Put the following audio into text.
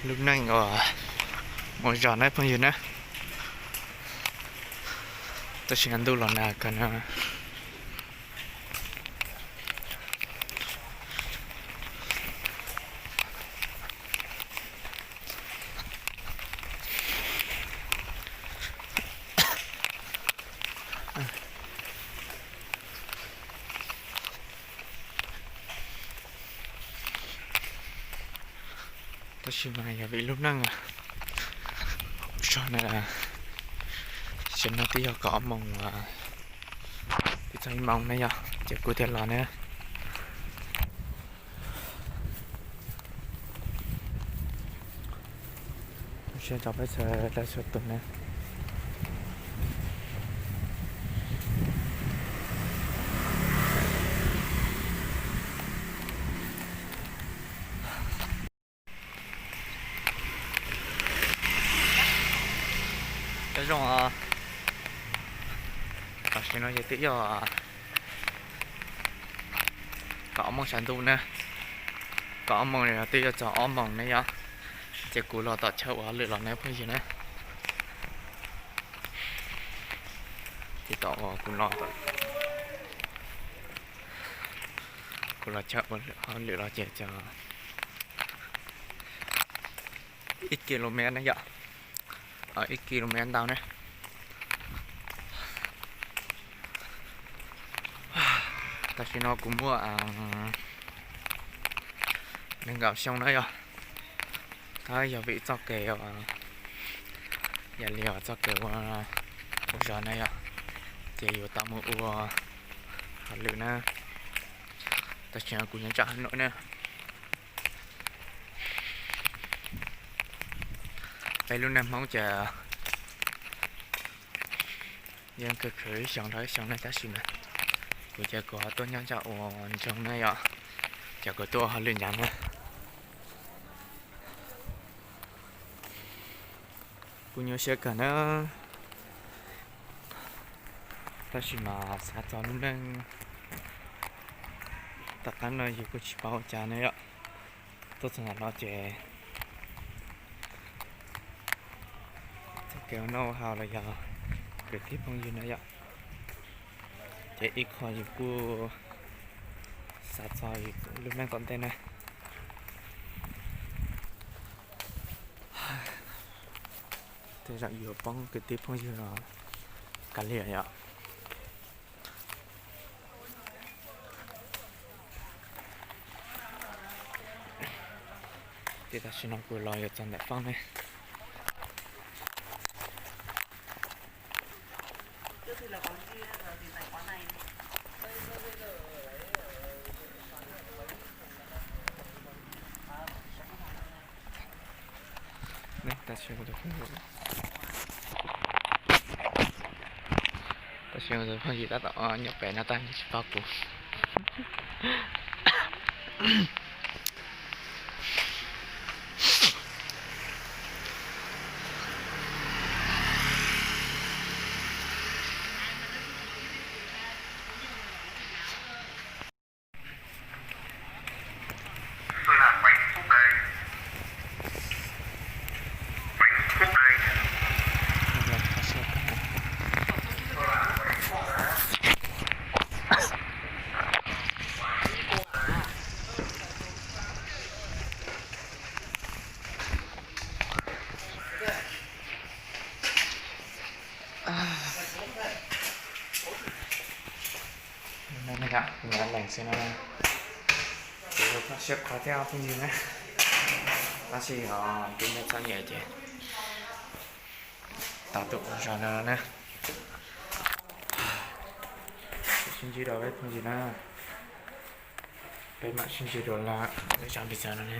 Lub neej uas mus zos na phooj ywg na, tab sis ntuj los nag kawg na. Tab sis mas yog vim lub neej zog na, tam sim no twb yog kaum ob moos, twb txog ib moos na yom, ces kuv thiaj los na. Seb cov peb txhua leej txhua tus na. Nyob zoo, tam sim no ces twb yog kaum ob moos sawv ntuj na, kaum ob moos twb yuav txog ob moos na yom, ces kuv los tom chaw ua hauj lwm los na phooj ywg na. Ces tom uas kuv los, kuv los chaw ua hauj lwm los ces txog ib ki lo mev na yom, ib ki lo mev ntau na. Tam sim no kuv muaj nees nkaum xyoo na yom, tab yog vim txoj kev, yog li txoj kev ua, ua zog na yom, ces yuav tau mus ua hauj lwm na. Tam sim no kuv nyob nram Hab Nom na. Peb lub neej Hmoob ces yeej khwv khwv ib xyoos dhau ib xyoos na, tab sis mas kuv ces kuv ho tuaj nyob nram ua nroog na yom, ces kuv tuaj ua hauj lwm nrad na. Kuv nyuaj siab kawg na, tab sis mas xav txog lub neej tom qab no yus kuj tsis paub ua cas na yom. Tuaj txog ntawm no ces txoj kev ua noj ua haus los yog kwv tij phooj ywg na yom, ces ib qho yus kuj xav txog lub neej tom ntej na. Tej zaum yuav poob kwv tij phooj ywg no kav liam yom. Ces tam sim no kuv los yuav txog ntawm foob ne. Tab sis, tab sis tus phooj ywg tab tom nyob pem no tab tsis paub kuv. Kuv nyob leej xwb na, kuv siab qhuav thiab phooj ywg na, tab sis os twb muaj txoj nyiam ces tau tuaj ua zog no na. Sib ntsib dua peb phooj ywg na, peb mam sib ntsib dua lawm lub zog npis txawv no na.